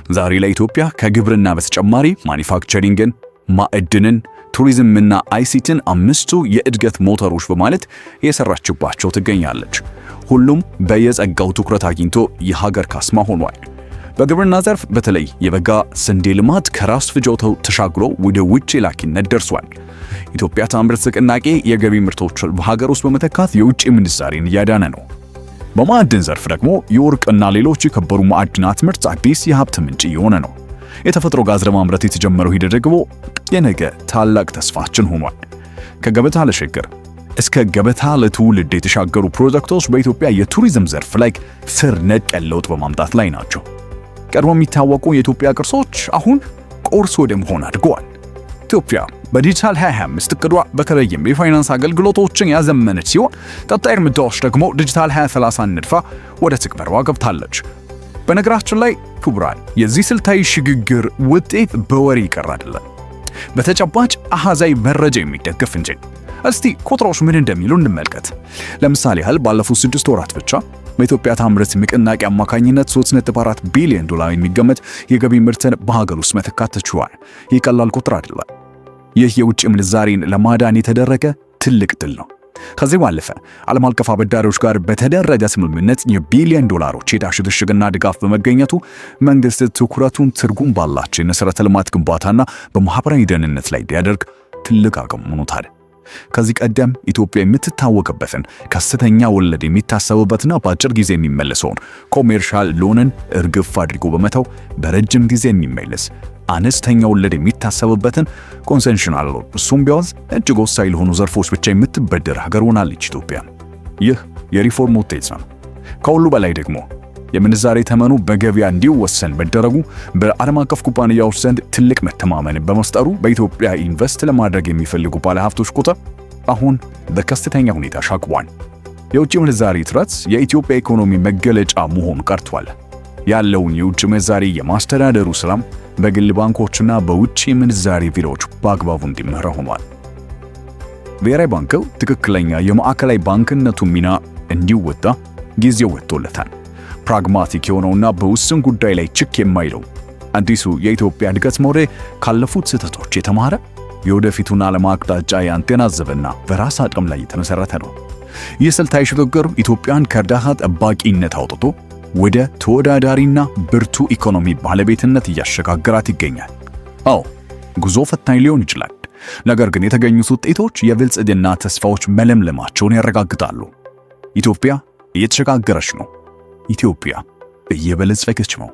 ዛሬ ላይ ኢትዮጵያ ከግብርና በተጨማሪ manufacturing ን፣ ማዕድንን፣ ቱሪዝምና ICT ን አምስቱ የእድገት ሞተሮች በማለት እየሰራችባቸው ትገኛለች። ሁሉም በየጸጋው ትኩረት አግኝቶ የሀገር ካስማ ሆኗል። በግብርና ዘርፍ በተለይ የበጋ ስንዴ ልማት ከራስ ፍጆታው ተሻግሮ ወደ ውጭ ላኪነት ደርሷል። ኢትዮጵያ ታምርት ንቅናቄ የገቢ ምርቶችን በሀገር ውስጥ በመተካት የውጭ ምንዛሬን እያዳነ ነው። በማዕድን ዘርፍ ደግሞ የወርቅና ሌሎች የከበሩ ማዕድናት ምርት አዲስ የሀብት ምንጭ እየሆነ ነው። የተፈጥሮ ጋዝ ለማምረት የተጀመረው ሂደት ደግሞ የነገ ታላቅ ተስፋችን ሆኗል። ከገበታ ለሸገር እስከ ገበታ ለትውልድ የተሻገሩ ፕሮጀክቶች በኢትዮጵያ የቱሪዝም ዘርፍ ላይ ስር ነቀል ለውጥ በማምጣት ላይ ናቸው። ቀድሞ የሚታወቁ የኢትዮጵያ ቅርሶች አሁን ቅርስ ወደ መሆን አድገዋል። ኢትዮጵያ በዲጂታል 2025 እቅዷ በተለይም የፋይናንስ አገልግሎቶችን ያዘመነች ሲሆን፣ ቀጣይ እርምጃዎች ደግሞ ዲጂታል 2030 ነድፋ ወደ ትግበራዋ ገብታለች። በነገራችን ላይ ክቡራን፣ የዚህ ስልታዊ ሽግግር ውጤት በወሬ ይቀር አይደለም፣ በተጨባጭ አሃዛዊ መረጃ የሚደገፍ እንጂ። እስቲ ቁጥሮች ምን እንደሚሉ እንመልከት። ለምሳሌ ያህል ባለፉት 6 ወራት ብቻ በኢትዮጵያ ታምርት ንቅናቄ አማካኝነት 3.4 ቢሊዮን ዶላር የሚገመት የገቢ ምርትን በሀገር ውስጥ መተካት ተችሏል። ይህ ቀላል ቁጥር አይደለም። ይህ የውጭ ምንዛሬን ለማዳን የተደረገ ትልቅ ድል ነው። ከዚህ ባለፈ ዓለም አቀፍ አበዳሪዎች ጋር በተደረገ ስምምነት የቢሊዮን ዶላሮች የዕዳ ሽግሽግና ድጋፍ በመገኘቱ መንግስት ትኩረቱን ትርጉም ባላቸው የመሠረተ ልማት ግንባታና በማህበራዊ ደህንነት ላይ እንዲያደርግ ትልቅ አቅም ሆኖታል። ከዚህ ቀደም ኢትዮጵያ የምትታወቅበትን ከፍተኛ ወለድ የሚታሰብበትና በአጭር ጊዜ የሚመለሰውን commercial loan ን እርግፍ አድርጎ በመተው በረጅም ጊዜ የሚመለስ፣ አነስተኛ ወለድ የሚታሰብበትን concessional loan፣ እሱም ቢያንስ እጅግ ወሳኝ ለሆኑ ዘርፎች ብቻ የምትበደር ሀገር ሆናለች ኢትዮጵያ። ይህ የሪፎርም ውጤት ነው። ከሁሉ በላይ ደግሞ የምንዛሬ ተመኑ በገበያ እንዲወሰን መደረጉ በዓለም አቀፍ ኩባንያዎች ዘንድ ትልቅ መተማመን በመፍጠሩ በኢትዮጵያ ኢንቨስት ለማድረግ የሚፈልጉ ባለሀብቶች ቁጥር አሁን በከፍተኛ ሁኔታ ሻቅቧል። የውጭ ምንዛሬ እጥረት የኢትዮጵያ ኢኮኖሚ መገለጫ መሆን ቀርቷል። ያለውን የውጭ ምንዛሬ የማስተዳደሩ ስራም በግል ባንኮችና በውጭ ምንዛሬ ቢሮዎች በአግባቡ እንዲመራ ሆኗል። ብሔራዊ ባንክ ትክክለኛ የማዕከላዊ ባንክነቱ ሚና እንዲወጣ ጊዜው ወጥቶለታል። Pragmatic የሆነውና በውስን ጉዳይ ላይ ችክ የማይለው አዲሱ የኢትዮጵያ እድገት ሞዴል ካለፉት ስህተቶች የተማረ፣ የወደፊቱን ዓለም አቅጣጫ ያገናዘበና በራስ አቅም ላይ የተመሰረተ ነው። ይህ ስልታዊ ሽግግር ኢትዮጵያን ከእርዳታ ጠባቂነት አውጥቶ ወደ ተወዳዳሪና ብርቱ ኢኮኖሚ ባለቤትነት እያሸጋገራት ይገኛል። አዎ፣ ጉዞ ፈታኝ ሊሆን ይችላል። ነገር ግን የተገኙት ውጤቶች የብልጽግና ተስፋዎች መለምለማቸውን ያረጋግጣሉ። ኢትዮጵያ እየተሸጋገረች ነው። ኢትዮጵያ እየበለጸገች ነው።